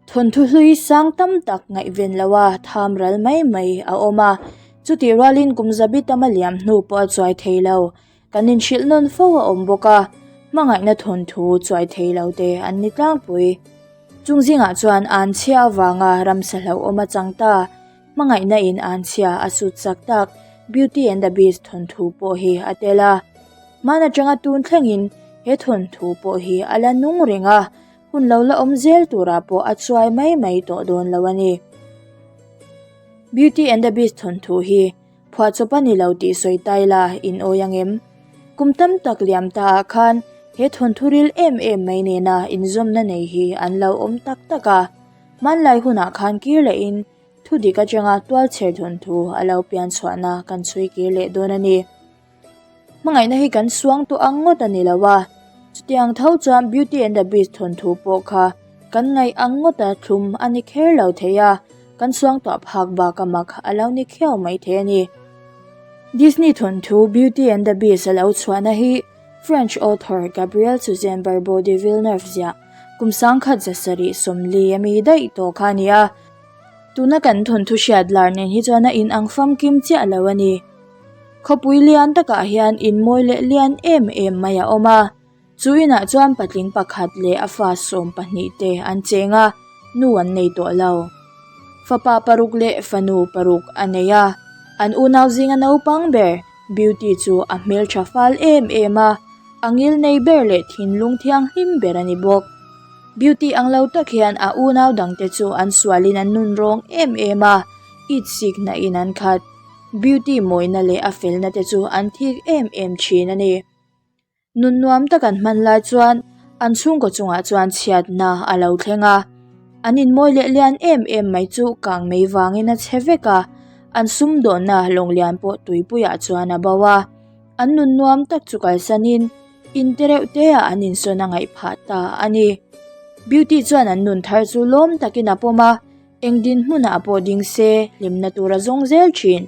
Thawnthu hlui sang tam tak ngaihven loha tham ral mai mai a awm a, chutih rualin kum zabi tama liam hnu pawh a chuai thei lo. Kan inhrilh nawn fo a awm bawk a, hmangaihna thawnthu chuai thei lo te an ni tlangpui. Chung zingah chuan an chhia avanga ramsa hlauhawm a chang ta, hmangaihna in an chhia a sut chak tak Beauty and the Beast thawnthu pawh hi a tel a. Hman atanga tun thlengin he thawnthu pawh hi a la nung reng a, hun lo la awm zel turah pawh a chuai mai mai tawh dawn lo a ni. Beauty and the Beast thawnthu hi phuahchawp a ni lo tih sawi tai la in awi ang em? Kum tam tak liam ta ah khan he thawnthu ril em em mai nena inzawmna nei hi an lo awm tak tak a. Hmanlai hunah khan kir lehin thu dik atanga tualchher thawnthu a lo pian chhuahna kan chhui kir leh dawn a ni. Hmangaihna hi kan suang tawh ang ngawt a ni lo a, chutiang tho chuan Beauty and the Beast thawnthu pawh kha kan ngaih ang ngawta thlum a ni kher lo thei a, kan suang tawh phak bak a mak a lo ni khiau mai thei a ni. Disney thawnthu Beauty and the Beast a lo chhuahna hi French author Gabrielle Suzanne Barbot de Villeneuve ziah kum sangkhat zasarih sawmli a mi daih tawh kha a ni a, tuna kan thawnthu hriat lar nen hi chuan a inang famkim chiah lo a ni. Khawpui lian takah hian in mawi leh lian em em mai a awm a, chu inah chuan patling pakhat leh a fa 12 te an cheng a, nu an nei tawh lo. Fapa paruk leh fanu paruk a nei a, an unau zinga naupang ber Beauty chu a hmeltha fal em em a, a ngil nei ber leh thinlung thianghlim ber a ni bawk. Beauty ang lo tak hian a unau dangte chu an sualin an nun rawng em em a, itsikna in an khat. Beauty mawina leh a felna te chu an thik em em thin a ni. Nun nuam tak an hman lai chuan an chhungkaw chungah chuan chhiatna a lo thleng a. An inmawi leh lian em em mai chu kang mei vangin a chhe vek a, an sumdawnna lawnglian pawh tuipuiah chuan a bo a. An nun nuam tak chu kalsanin in te reuh te ah an insawn a ngaih phah ta a ni. Beauty chuan an nun thar chu lawm takin a pawm a. Eng dinhmunah pawh ding se, hlimna tur a zawng zel thin.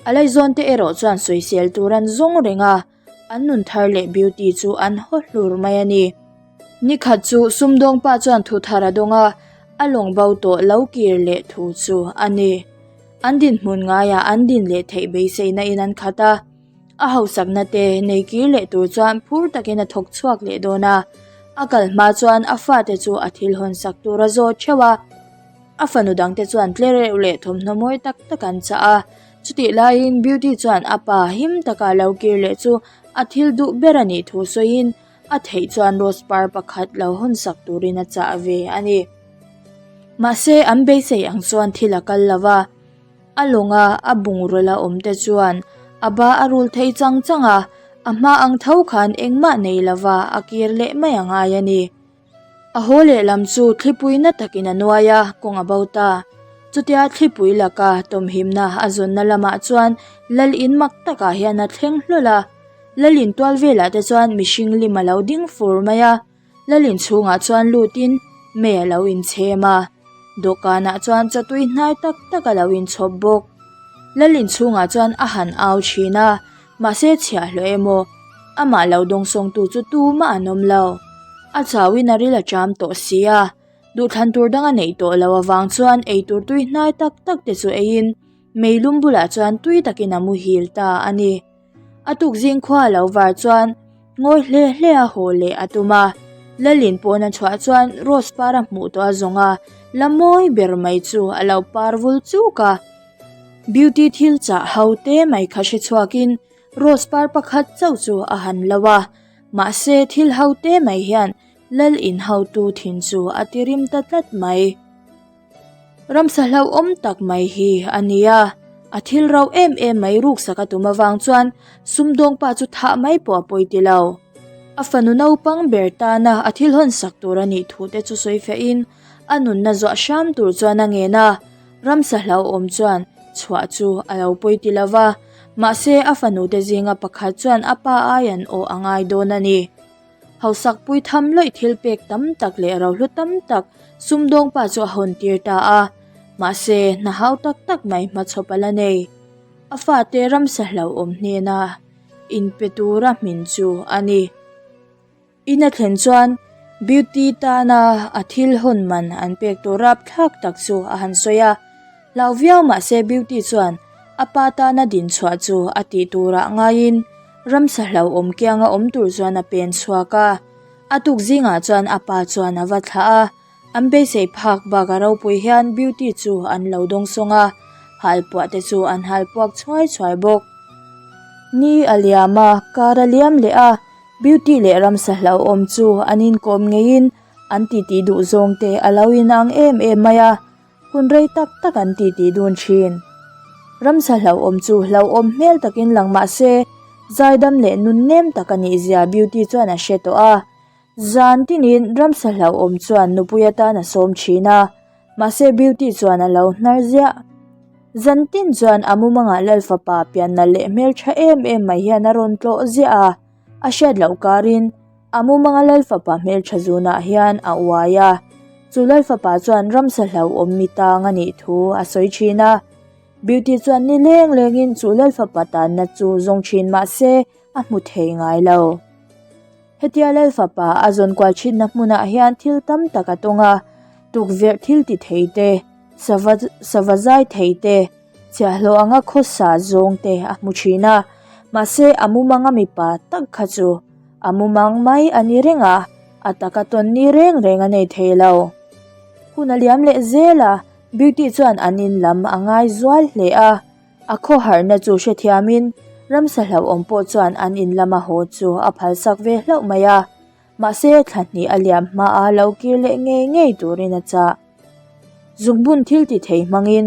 A laizawn te erawh chuan sawisel tur an zawng reng a, an nun thar leh Beauty chu an haw hlur mai a ni. Nikhat chu sumdawng pa chuan thu thar a dawng a, a lawng bo tawh lo kir leh thu chu a ni. An dinhmun ngaiah an din leh theih beiseina in an khat a. A hausakna te nei kir leh tur chuan phur takin a thawk chhuak leh dawn a, a kal hma chuan a fate chu a thil hawn sak tur a zawt theuh a. A fanu dangte chuan tlereuh leh thawmhnaw mawi tak tak an chah a, chutih laiin Beauty chuan a pa him taka lo kir leh chu a thil duh ber a nih thu sawiin a theih chuan rose par pakhat lo hawn sak turin a chah ve a ni. Mahse an beisei ang chuan thil a kal lo va. A lawnga a bungraw la awm te chuan a ba a rul thei chang chang a, a hma ang tho khan engmah nei lova a kir leh mai a ngai a ni. A haw lehlam chu thlipui na takin a nuai a, kawng a bo ta. Chutia thlipui laka tawmhimna a zawnna lamah chuan lal in mak takah hian a thleng hlawl a. Lal in tual velah te chuan mihring lim a lo ding fur mai a. Lalin chhungah chuan lutin mei a lo inchhem a, dawhkanah chuan chawtui hnai tak tak a lo inchhawp bawk. Lalin chhungah chuan a han au thin a, mahse chhiahhlawh emaw amah lo dawngsawngtu chu tumah an awm lo. A chauhin a ril a ṭam tawh si a, duhthlan tur dang a neih tawh loh avang chuan eitur tui hnai tak tak te chu eiin meilum bulah chuan tui takin a muhil ta a ni. A tuk zing khua a lo var chuan ngawi hle hle a haw leh a tum a. Lalin pawn a chhuah chuan rose par a hmuh tawh a zawng a, la mawi ber mai chu a lo par vul chuk a. Beauty thil chah ho te mai kha hre chhuakin rose par pakhat chauh chu a han lo a, mahse thil ho te mai hian lal in hotu thin chu a ti rim ta tlat mai. Ramsa hlauhawm tak mai hi a ni a, a thil rau em em mai ruksak a tum avang chuan sumdawng pa chu thah mai pawh a pawi ti lo. A fanu naupang ber tana a thil hawn sak tur a nih thu te chu sawi fiahin a nunna zuah hram tur chuan a ngen a, ramsa hlauhawm chuan chhuah chu a lo pawi ti lo va, mahse a fanu te zinga pakhat chuan a pa ai an awh a ngai dawn a ni. Hausak pui tham lawih thil pek tam tak leh rohlu tam tak sumdawng pa chu a hawn tir ta a, mahse hna hau tak tak mai hmachhawp a la nei. A fate ramsa hlauhawm hnena inpe tura hmin chu a ni. In a thlen chuan Beauty tana a thil hawn man an pek tur rapthlak tak chu a han sawi a. Hlau viau mahse Beauty chuan a pa tana din chhuah chu a tih turah ngaiin ramsa hlauhawm kianga awm tur chuan a pen chhuak a. A tuk zingah chuan a pa chuan a va thlah a, an beisei phak bak a ropui hian Beauty chu an lo dawng sawng a, halpuah te chu an halpuak chhuai chhuai bawk. Ni a liam a, kar a liam leh a, Beauty leh ramsa hlauhawm chu an inkawm ngeiin an titi duh zawng te a lo inang em em mai a. Hun rei tak tak an titi dun thin. Ramsa hlauhawm chu hlauhawm hmel takin lang mah se, zaidam leh nun nem tak a nih zia Beauty chuan a hre tawh a. Zan tinin ramsa hlauhawm chuan nupui atan a sawm thin a, mahse Beauty chuan a lo hnar ziah. Zan tin chuan a mumangah Lalfapa pianna leh hmeltha em em mai hian a rawn tlawh ziah a, a hriat loh karin A mumanga Lalfapa hmeltha zunah hian a uai a, chu Lalfapa chuan ramsa hlauhawm mi tang a nih thu a sawi thin a. Beauty chuan ni leng lengin chu Lalfapa tanna chu zawng thin mah se a hmu thei ngai lo. Hetia Lalfapa a zawn kual thinna hmunah hian thil tam tak a tawng a, tukverh thil ti thei te, sava sava zai thei te, Chhiahhlawh anga khawsa zawng te a hmu thin a, mahse a mumanga mipa tak kha chu a mumang mai a ni reng a, a taka tawn ni reng reng a nei thei lo. Hun a liam leh zel a, Beauty chuan an in lam a ngai zual hle a, a khawharna chu hrethiamin ramsa hlauhawm pawh chuan an in lama haw chu a phalsak ve hlauh mai a, mahse thla hnih a liam hmaa lo kir leh ngei ngei turin a chah. Zungbun thil ti thei hmangin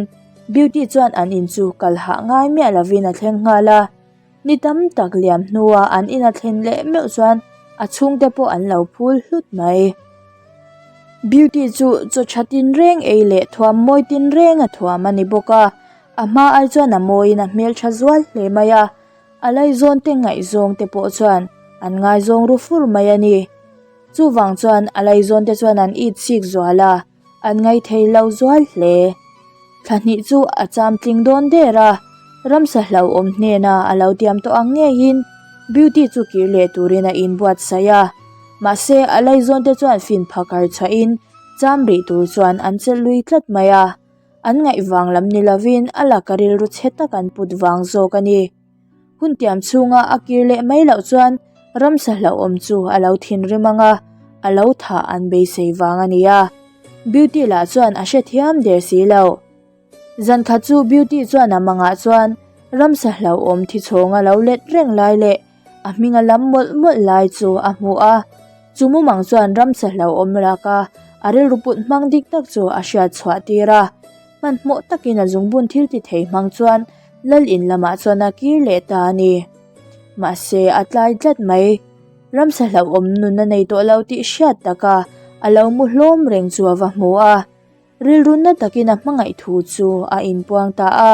Beauty chuan an in chu kal hah ngai miah lovin a thleng nghal a. Ni tam tak liam hnua an in a thlen leh meuh chuan a chhungte pawh an lo phul hlut mai. Beauty chu chaw tha tinreng ei leh thuam mawi tinreng a thuam a ni bawk a, a hma ai chuan a mawiin a hmeltha zual hle mai a. A laizawn te ngaihzawng te pawh chuan an ngaizawng ru fur mai a ni. Chuvang chuan a laizawn te chuan an it chik zual a, an ngaithei lo zual hle. Thla hnih chu a cham tling dawn der a, ramsa hlauhawm hnena a lo tiam tawh ang ngeiin Beauty chu kir leh turin a inbuatsaih a. Mahse a laizawn te chuan fin phakar chhuahin cham rih tur chuan an chelh lui tlat mai a. An ngaih vang lam ni lovin a laka rilru chhe tak an put vang zawk a ni. Hun tiam chhunga a kir leh mai loh chuan ramsa hlauhawm chu a lo thinrim ang a, a lo thah an beisei vang a ni a. Beauty lah chuan a hrethiam der si lo. Zan khat chu Beauty chuan a mangah chuan ramsa hlauhawm thi chhawnga lo let reng lai leh a hming a lam mawlh mawlh lai chu a hmu a. Chu mumang chuan ramsa hlauhawm laka a rilru put hmang dik tak chu a hriat chhuah tir a. Hmanhmawh takin a zungbun thil ti thei hmang chuan Lal in lamah chuan a kir leh ta a ni. Mahse a tlai tlat mai. Ramsa hlauhawm nun a nei tawh lo tih hriat taka a lo mu hlawm reng chu a va hmu a. Rilru na takin a hmangaih thu chu a inpuang ta a.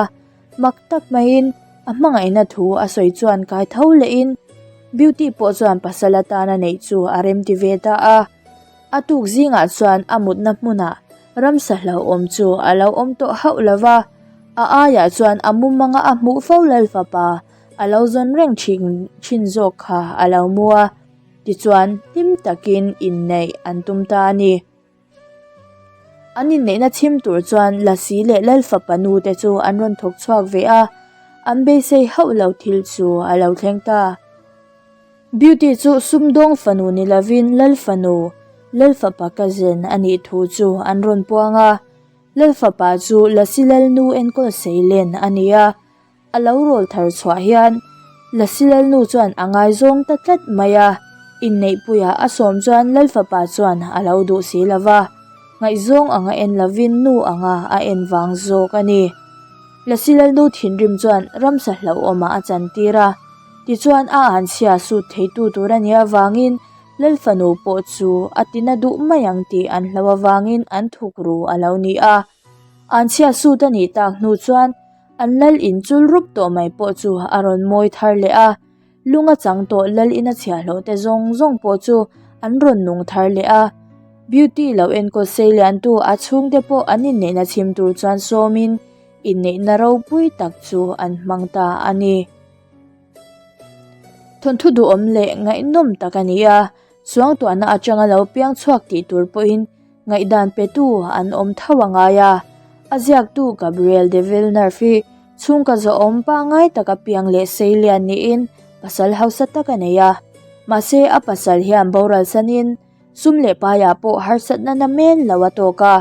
Mak tak maiin a hmangaihna thu a sawi chuan kai tho lehin Beauty pawh chuan pasal atana neih chu a remti ve ta a. A tuk zingah chuan a mutna hmunah ramsa hlauhawm chu a lo awm tawh hauh lo va, a aiah chuan a mumanga a hmuh fo Lalfapa a lo zawn reng thin thin zawk kha a lo mu a, tichuan hlim takin inneih an tum ta a ni. An inneihna chhim tur chuan Lasi leh Lalfapa nu te chu an rawn thawk chhuak ve a, an beisei hauh lo thil chu a lo thleng ta. Beauty chu sumdawng fanu ni lovin Lal fanu, Lal fapa cousin a nih thu chu an rawn puang a. Lal fapa chu Lasi Lalnu enkawl seilen a ni a, a lo rawl thar chhuah hian Lasi Lalnu chuan a ngaizawng ta tlat mai a, inneihpuiah a sawm chuan Lal fapa chuan a lo duh si lo va, ngaihzawng anga en lovin nu anga a en vang zawk a ni. Lasi Lalnu thinrim chuan ramsa hlauhawmah a chantir a. Tichuan a anchhia sut theitu tur a nih avangin Lal fanu pawh chu a tina duh mai ang tih an hlo avangin an thuk ru a lo ni a. Anchhia sut a nih tak hnu chuan an lal in chul rup tawh mai pawh chu a rawn mawi thar leh a. Lung a chang tawh lal in a chhiahhlawh te zawng zawng pawh chu an rawn nung thar leh a. Beauty lo enkawl sei liantu a chhungte pawh an inneihna chhim tur chuan sawmin inneihna ropui tak chu an hmang ta a ni. Thawnthu duhawm leh ngaihnawm tak a ni a. Suangtuahna atanga lo piang chhuak tih tur pawhin ngaihdan petu an awm tho a ngai a. A ziaktu Gabriel de Villeneuve hi chhungkaw zawhawm pangngai taka piang leh sei lian niin pasal hausa tak a nei a. Mahse a pasal hian boral sanin sum leh paiah pawh harsatna na men lo a tawk a.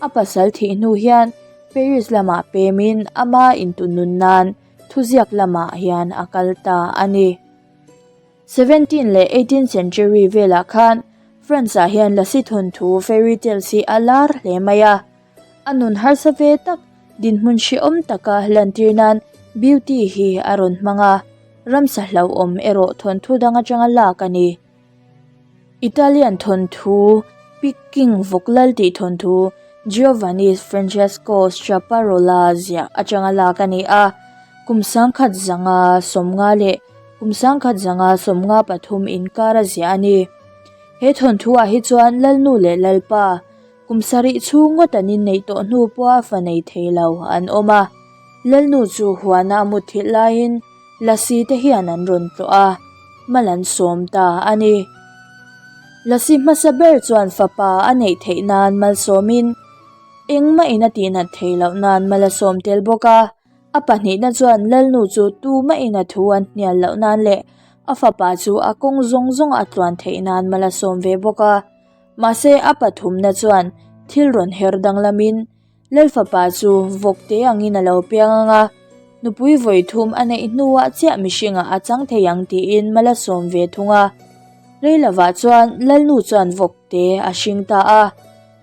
A pasal thih hnu hian Paris lamah pemin ama intunnun nan thuziak lamah hian a kal ta a ni. Seventeen leh eighteen century velah khan France-ah hian lasi thawnthu fairy tales hi a lar hle mai a. A nun harsa ve tak, dinhmun hrehawm taka lantir nan beauty hi a rawn hmang a, ramsa hlauhawm erawh thawnthu dang atanga lak a ni. Italian thawnthu Pig King vawk lal tih thawnthu Giovanni Francesco Straparola ziah atanga lak a ni a, kum sangkhat zanga sawmnga leh kum sangkhat zanga sawmnga pathum inkar a ziah a ni. He thawnthu ah hi chuan Lalnu leh Lalpa kum sarih chhung ngawt an inneih tawh hnu pawha fa nei thei lo an awm a, Lalnu chu huana a mutthilh laiin Lasi te hian an rawn tlawh a, mal an sawm ta a ni. Lasi hmasa ber chuan fapa a neih theih nan malsawmin engmah in a tihnat theih loh nan mal a sawm tel bawk a. A pahnihna chuan Lalnu chu tumah in a thu an hnial loh nan leh a fapa chu a kawng zawng zawng a tluan theih nan mal a sawm ve bawk a. Mahse a pathumna chuan thil rawn her danglamin Lalfapa chu vawk te angin a lo piang ang a, nupui vawi thum a neih hnuah chiah mihringah a chang thei ang tiin mal a sawm ve thung a. Rei lovah chuan Lalnu chuan vawk te a hring ta a,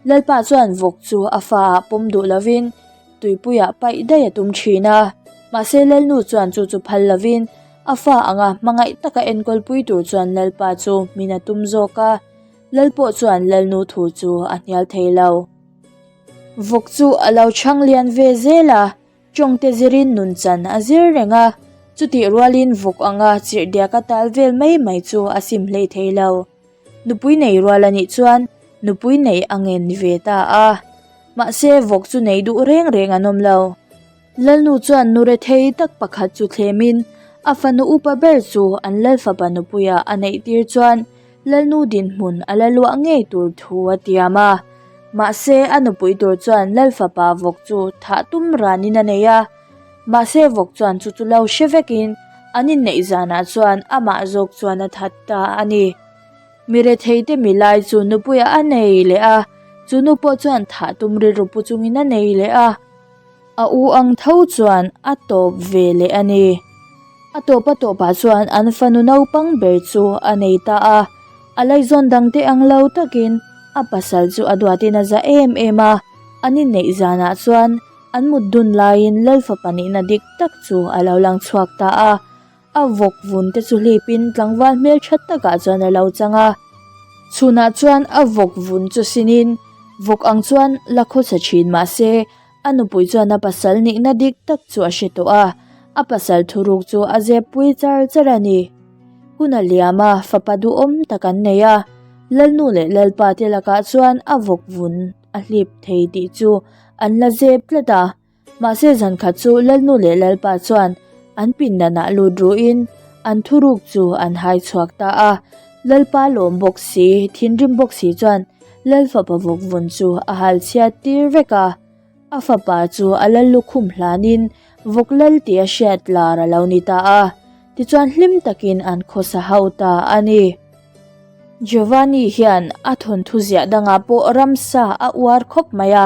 Lalpa chuan vawk chu a faah pawm duh lovin tuipuiah paih daih a tum thin a, mahse Lalnu chuan chu chu phal lovin a fa anga hmangaih taka enkawlpui tur chuan Lalpa chu min a tum zawk a, Lal pawh chuan Lalnu thu chu a hnial thei lo. Vawk chu a lo chhang lian ve zel a, tawngte zirin nunchan a zir reng a, chutih rualin vawk anga chirhdiak a tal vel mai mai chu a sim hlei thei lo. Nupui nei rual a nih chuan nupui neih a ngen ve ta a, mahse vawk chu nei duh reng reng an awm lo. Lalnu chuan nu rethei tak pakhat chu thlemin a fanu upa ber chu an lalfapa nupuia a neih tir chuan Lalnu dinhmun a la luah ngei tur thu a tiam a. Mahse a nupui tur chuan lalfapa vawk chu thah tum ranin a nei a. Mahse vawk chuan chu chu lo hre vekin an inneih zanah chuan amah zawk chuan a that ta a ni. Mi retheite milai chu nupuiah a nei leh a, chu nu pawh chuan thah tum rilru pu chungin a nei leh a. A u ang tho chuan a tawp ve leh a ni. A tawp a tawpah chuan an fanu naupang ber chu a nei ta a, a laizawn dangte ang lo takin a pasal chu a duatin a za em em a, an inneih zanah chuan an mut dun laiin Lalfapa nihna dik tak chu a lo lang chhuak ta a, a vawk vun te chu hlipin tlangval hmeltha takah chuan a lo chang a. Chhunah chuan a vawk vun chu sinin vawk ang chuan la khawsa thin mahse a nupui chuan a pasal nihna dik tak chu a hre tawh a, a pasal thuruk chu a zep pui char char a ni. Hun a liam a, fapa duhawm tak an nei a, Lalnu leh Lalpa te lakah chuan a vawk vun a hlip thei tih chu an la zep tlat a. Mahse zan khat chu Lalnu leh Lalpa chuan an pindanah lut ruhin an thuruk chu an hai chhuak ta a. Lalpa lawm bawk si, thinrim bawk si chuan Lalfapa vawk vun chu a hal chhiat tir vek a. A fapa chu a lal lukhum hlanin vawk lal tih a hriat lar a lo ni ta a. Tichuan hlim takin an khawsa ho ta a ni. Giovanni hian a thawnthu ziah dangah pawh ramsa a uar khawp mai a.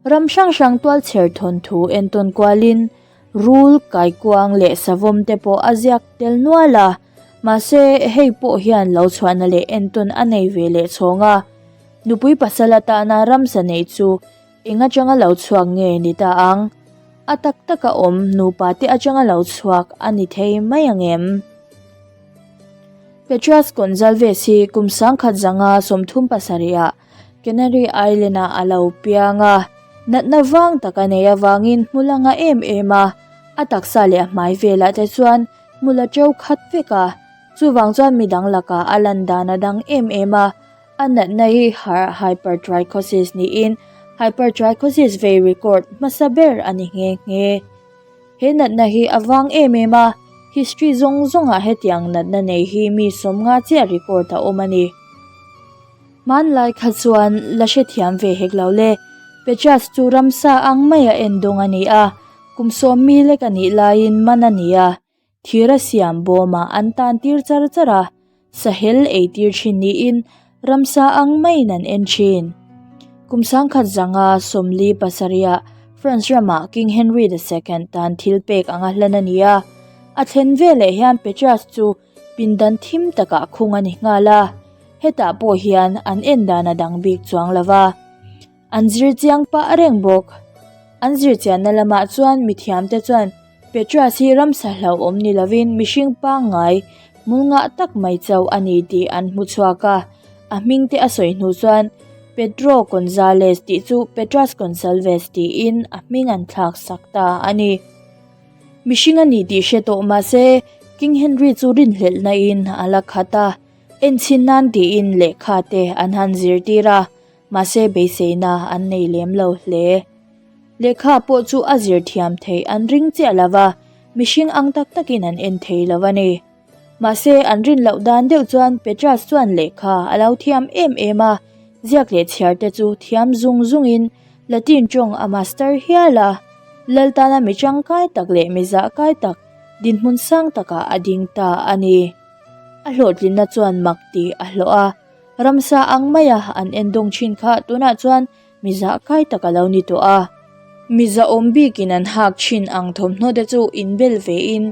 Ram hrang hrang tualchher thawnthu entawn kualin rul, kaikuang leh savawm te pawh a ziak tel nual a, mahse hei pawh hian lo chhuahna leh entawn a nei ve leh chhawng a. Nupui pasal atana ramsa neih chu eng atanga lo chhuak nge ni ta ang? A tak taka awm nupa te atanga lo chhuak a ni thei mai ang em? Petras Gonzalves hi kum sangkhat zanga 37 ah Canary Island-ah a lo piang a, natna vang tak a nei avangin hmul a ngah em em a, a taksa leh a hmai velah te chuan hmul a to khat vek a, chuvang chuan midang lakah a lan dan a dang em em a, a natna hi hypertrichosis niin hypertrichosis vei record hmasa ber a ni nghe nghe. He natna hi a vang em em a, history zawng zawngah hetiang natna nei hi mi 50 chiah record a awm a ni. Hmanlai kha chuan la hrethiam ve hek lo le. Petrus chu ramsa ang maia en dawng a ni a, kum 10,000 lek a nih laiin man a ni a, thir a siam bawmah an tan tir char char a, sahel ei tir thin niin ramsa ang maiin an en thin. Kum sangkhat zanga 47ah France ramah King Henry the Second tan thil pek anga hlan a ni a, a thlen veleh hian Petrus chu pindan thim takah khung a ni nghal a, hetah pawh hian an en dan a dang bik chuang lo va. An zir chiang pah reng bawk. An zir chianna lamah chuan mithiamte chuan Petrus hi ramsa hlauhawm ni lovin mihring pangngai hmul ngah tak mai chauh a ni tih an hmu chhuak a. A hmingte a sawi hnu chuan Pedro Gonzalez tih chu Petrus Gonsalves tiin a hming an thlak sak ta a ni. Mihring a ni tih hre tawh mahse King Henry chu rinhlelhna in a la khat a, enchhin nan tiin lehkha te an han zirtir a, mahse beiseina an nei lem lo hle. Lehkha pawh chu a zir thiam theih an ring chiah lo va, mihring ang tak takin an en thei lo a ni. Mahse an rin loh dan deuh chuan Petrus chuan lehkha a lo thiam em em a, ziak leh chhiar te chu thiam zung zungin Latin tawng a master hial a, lal tana mi tangkai tak leh mi zahkai tak dinhmun sang takah a ding ta a ni. A hlawhtlinna chuan mak tih a hlawh a, ramsa ang maia an en dawng thin kha tunah chuan mi zahkai tak a lo ni tawh a. Mi zahawm bikin an hak thin ang thawmhnaw te chu inbel vein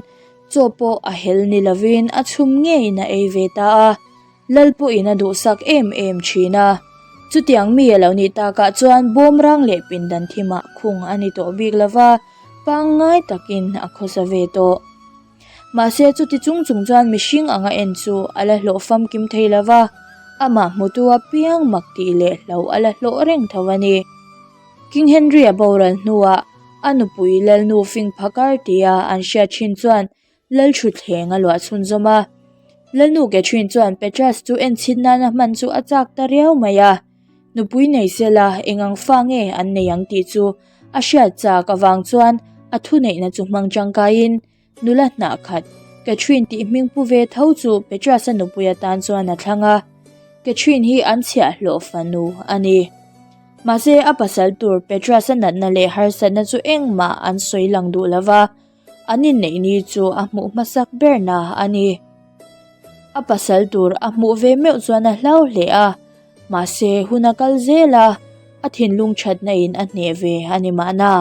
chaw pawh a hel ni lovin a chhum ngeiin a ei ve ta a. Lal pawhin a duhsak em em thin a. Chutiang mi a lo nih takah chuan bawmrang leh pindan thimah khung a ni tawh bik lova, pangngai takin a khawsa ve tawh. Mahse chuti chung chung chuan mihring anga en chu a la hlawh famkim thei lova, amah hmutu apiang mak tih leh hlo a la hlawh reng tho a ni. King Henry-a boral hnuah a nupui Lalnu fing phakar tia an hriat thin chuan Lalthutthleng a luah chhunzawm a. Lalnu Catherine chuan Petrus chu enchhin nana hman chu a chak ta riau mai a. Nupui nei sela eng ang fa nge an nei ang tih chu a hriat chak avang chuan a thuneihna chu hmang tangkaiin nula hnah khat Catherine tih hming pu ve tho chu Petrus-a nupui atan chuan a thlang a. Catherine hi an chhiahhlawh fanu a ni. Mahse a pasal tur Petrus-a natna leh harsatna chu engmah an sawi lang duh lova. An inneih ni chu a hmuh hmasak berna a ni. A pasal tur a hmuh ve meuh chuan a hlau hle a, mahse hun a kal zel a, a thinlung thatna in a hneh ve a ni mahna.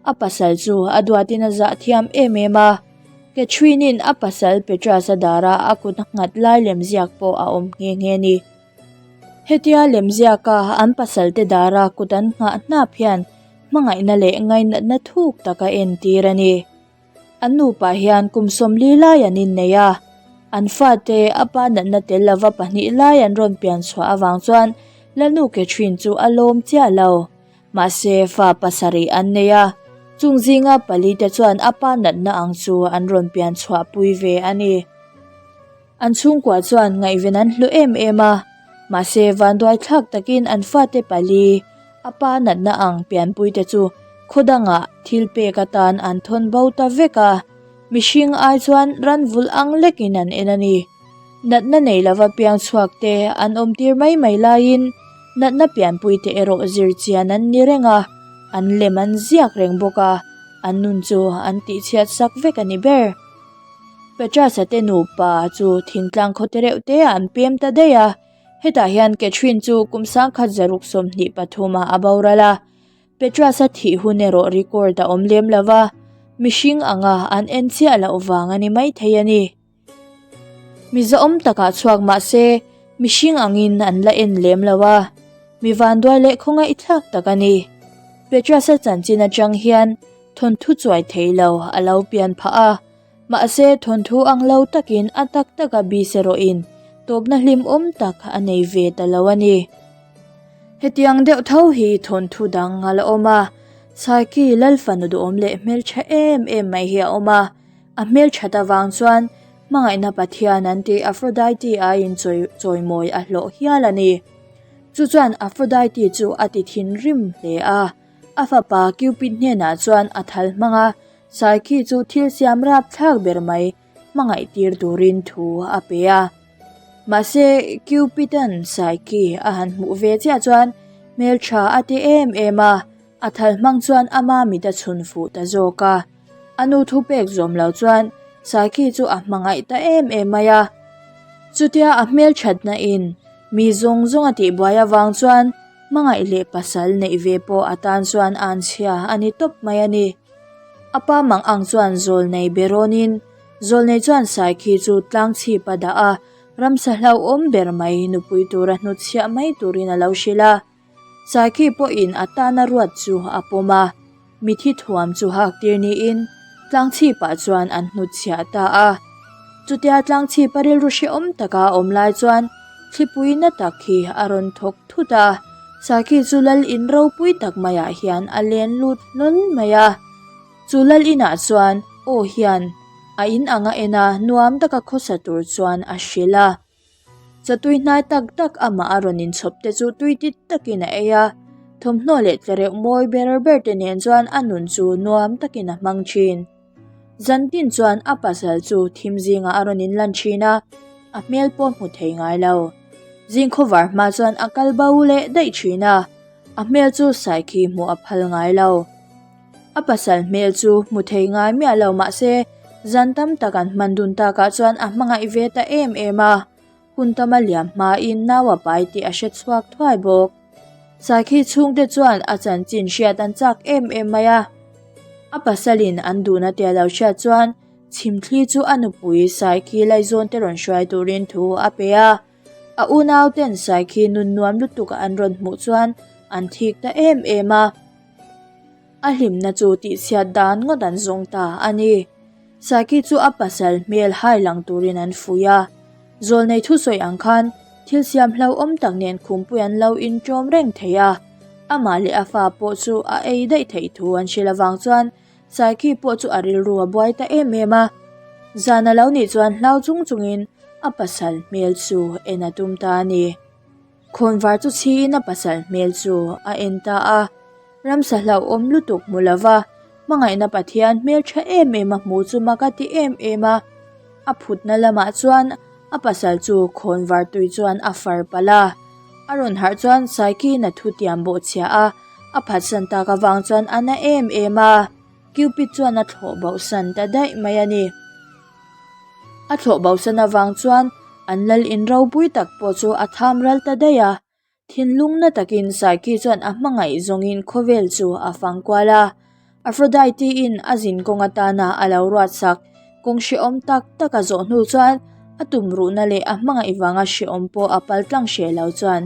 A pasal chu a duatin a zah thiam em em a, Catherine-in a pasal Petrus-a dara a kut a nghat lai lemziak pawh a awm nghe nghe a ni. Hetia lemziaka an pasalte dara kut an nghah hnap hian hmangaihna leh ngainatna thuk tak a entir a ni. An nupa hian kum 40 lai an innei a, an fate a pa natna tel lova pahnih lai an rawn pian chhuah avang chuan Lalnu Catherine chu a lawm chiah lo. Mahse fa pasarih an nei a, chung zinga pali te chuan a pa natna ang chu an rawn pian chhuah pui ve a ni. An chhungkua chuan ngaihven an hlu em em a, mahse vanduai thlak takin an fate pali a pa natna ang pianpuite chu khaw dangah thil pek atan an thawn bo ta vek a, mihring ai chuan ran vulh ang lekin an en a ni. Natna nei lova piang chhuak te an awm tir mai mai laiin natna pianpuite erawh zir chian an ni reng a, an lem an ziak reng bawk a, an nun chu an tihchhiat sak vek a ni ber. Petrus-a te nupa chu thingtlang khaw te reuh te ah an pem ta daih a, hetah hian Catherine chu kum 1923 ah a boral a, Petrus-a thih hun erawh record a awm lem lo va, mihring anga an en chiah loh vang a ni maithei a ni. Mi zahawm takah chhuak mah se mihring angin an la en lem lo a, mi vanduai leh khawngaihthlak tak a ni. Petrus-a chanchin atang hian thawnthu chuai thei lo a lo pian phah a, mahse thawnthu ang lo takin a tak taka bis erawhin tawpna hlimawm tak a nei ve ta lo a ni. Hetiang deuh tho hi thawnthu dang a la awm a, Saiki Lalfanu duhawm leh hmeltha em em mai hi a awm a, a hmelthat avang chuan hmangaihna Pathian an tih Aphrodite aiin chawimawi a hlawh hial a ni. Chu chuan Aphrodite chu a ti thinrim hle a. A fapa Cupid hnenah chuan a thal hmang a, Psyche chu thil siam rap thlak ber mai hmangaih tir turin thu a pe a. Mahse, Cupid-a'n Psyche a han hmuh ve chiah chuan hmeltha a ti em em a, a thal hmang chuan ama mit a chhun fuh ta zawk a. A nu thupek zawm lo chuan Psyche chu a hmangaih ta em em mai a. Chutia a hmelthatna in mi zawng zawng a tihbuai avang chuan hmangaih leh pasal neih ve pawh a tan chuan an chhia a ni tawp mai a ni. A pa mang ang chuan zawlnei be rawnin Zawlnei chuan Saikhi chu tlang chhip a dah a, ramsa hlauhawm ber mai nupui tura hnutchhiah mai turin a lo hrilh a. Saikhi pawhin a tana ruat chu a pawm a, mithi thuam chu hak tir niin tlang chhipah chuan an hnutchhiah ta a. Chutia tlang chhipa rilru hrehawm taka a awm lai chuan thlipui na tak hi a rawn thawk thut a, Saikhi chu lal in ropui tak maiah hian a len lut hlawl mai a. Chu lal inah chuan aw hian a in anga en a nuam taka khawsa tur chuan a hrilh a. Chatui hnai tak tak amah a rawn inchhawp te chu tui tit takin a ei a, thawmhnaw leh tlereuh mawi ber ber te nen chuan a nun chu nuam takin a hmang thin. Zantin chuan a pasal chu thim zingah a rawn inlan thin a, a hmel pawh hmu thei ngai lo. Zing khawvar hma chuan a kal bo leh daih thin a, a hmel chu Saikhi hmuh a phal ngai lo. A pasal hmel chu hmu thei ngai miah lo mahse zan tam tak an hman dun takah chuan a hmangaih ve ta em em a, hun tama liam hmain nau a pai tih a hre chhuak thuai bawk. Sakhi chhungte chuan a chanchin hriat an chak em em mai a, a pasalin an duhna te a lo hriat chuan chhimthli chu a nupui Saikhi laizawn te rawn hruai turin thu a pe a. A unau ten Saikhi nun nuam lutuk an rawn hmuh chuan an thik ta em em a. A hlimna chu tihchhiat dan ngawt an zawng ta a ni. Saikhi chu a pasal hmel hai lang turin an fuih a. Zawlnei thusawi ang khan thil siam hlauhawm tak nen khumpui an lo inṭawm reng thei a. Amah leh a fa pawh chu a ei daih theih thu an hrilh avang chuan Saikhi pawh chu a rilru a buai ta em em a. Zan a lo nih chuan hlau chung chungin a pasal hmel chu en a tum ta a ni. Khawnvar chu chhiin a pasal hmel chu a en ta a. Ramsa hlauhawm lutuk hmu lova hmangaihna Pathian hmel tha em em a hmu chu mak a ti em em a. A phutna lamah chuan a pasal chu khawnvar tui chuan a far palh a. A rawn harh chuan Saikina thutiam bawhchhia a, a phatsan tak avang chuan a na em em a. Cupid chuan a thlawh bohsan ta daih mai a ni. A thlawh bohsan avang chuan an lal in ropui tak pawh chu a tham ral ta daih a. Thinlung na takin Saiki chuan a hmangaih zawngin khawvel chu a fang kual a. Aphrodite-in a zin kawng atana a lo ruatsak kawng hrehawm tak tak a zawh hnu chuan a tumruhna leh a hmangaih vanga hrehawm pawh a pal tlang hreh lo chuan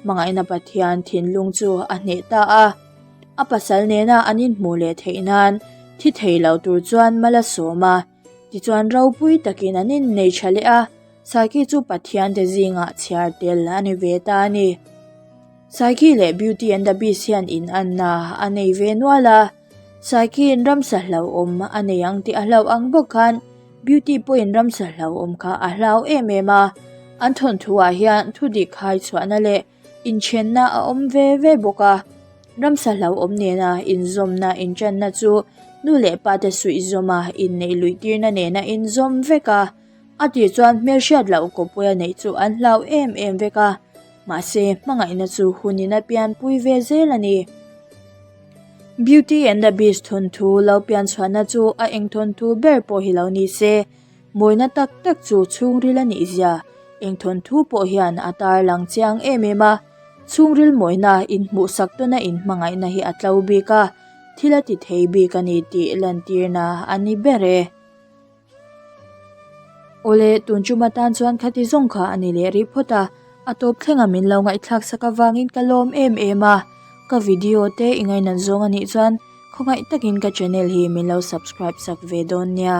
hmangaihna Pathian thinlung chu a hneh ta a. A pasal nena an inhmuh leh theih nan thi thei lo tur chuan mal a sawm a, tichuan ropui takin an innei tha leh a, Saikhi chu Pathian te zingah chhiar tel a ni ve ta a ni. Saikhi leh Beauty and the Beast hian in anna a nei ve nual a, Saikhiin ramsa hlauhawm a nei ang tih a hlauh ang bawk khan Beauty pawhin ramsa hlauhawm kha a hlau em em a, an thawnthu ah hian thudik hai chhuahna leh inthenna a awm ve ve bawk a, ramsa hlauhawm nena inzawmna intanna chu nu leh pa te suihzawma inneih luihtirna nena inzawm vek a. A tih chuan hmelhriat loh kawpuia neih chu an hlau em em vek a, mahse hmangaihna chu hunin a pianpui ve zel a ni. Beauty and the Beast thawnthu lo pian chhuahna chu a eng thawnthu ber pawh hi lo ni se, mawina tak tak chu chhungril a nih zia eng thawnthu pawh hian a tarlang chiang em em a, chhungril mawina inhmuhsak tawna inhmangaihna hi a tlo bik a, thil a ti thei bik a ni tih lantirna a ni ber e. Awle, tun tum atan chuan khati zawng kha a ni leh rih phawt a, a tawp thlenga min lo ngaihthlak sak avangin ka lawm em em a, ka video te i ngainat zawng a nih chuan khawngaih takin ka channel hi min lo subscribe sak ve dawn nia.